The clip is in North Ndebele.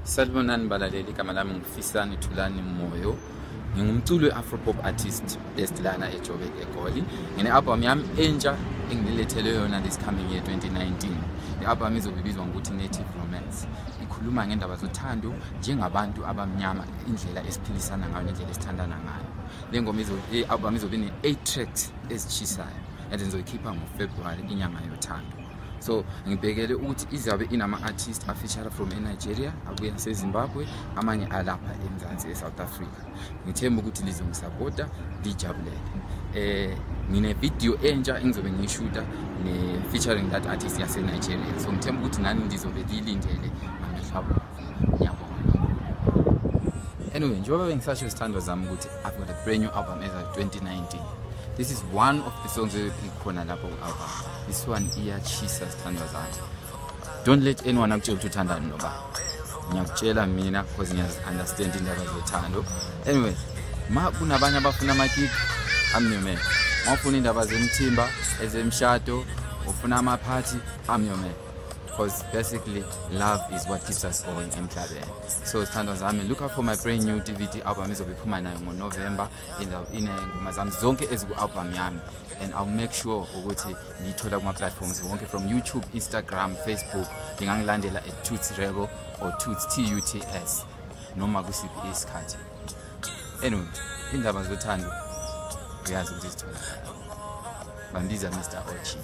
Salmonani balaleli igama lami nguFisani Moyo. Ngingumculo weAfro pop artist based lana eJoburg eGoli. Ngine album yami entsha engilethele yona this coming year 2019. I-album izobizwa ngokuthi Native Romance. Ikhuluma ngendaba zothando njengabantu abamnyama, indlela esiphilisana ngayo nendlela esithandana ngayo. Le ngoma i-album izobe ne-8 tracks ezitshisayo and ngizoyikhipha ngoFebruary inyanga yothando. So ngibhekele ukuthi izabe inama artists afeature from eNigeria, abuya eZimbabwe, amanye alapha eMzansi eSouth Africa. Ngithemba ukuthi lizongisupporta, lijabulele. Ngine video entsha engizobe ngishuta ne featuring that artist yase Nigeria. So ngithemba ukuthi nani ndizobe lilindele amehlo. Ngiyabonga. Anyway, njengoba bengisasho isithando zami ukuthi I've got a brand new album as of 2019. This is one of the songs that ikhona lapho ku-album. This one iyachisa sithandwa zami. Don't let anyone akutshela ukuthi uthandani noba. Ngiyakutshela mina because ngiyazi-understand indaba zothando. Anyway, ma kunabanye abafuna amakiki, I'm your man. Ma ufuna indaba zemthimba, ezemshado, ufuna ama-party, I'm your man. Because basically love is what keeps us going emhlabeni. So sithandwa zami, look out for my brand new DVD album izobe iphuma nayo ngoNovember ingoma zami zonke eziku-album yami, and I'll make sure ukuthi ngiyithola kuma platforms wonke from YouTube, Instagram, Facebook. Ngingangilandela at Thuts Rebel or Thuts TUTS noma kusiphi isikhathi. Anyway, indaba zothando uyazi ukuthi sithola. Bandiza Mr. Ochi.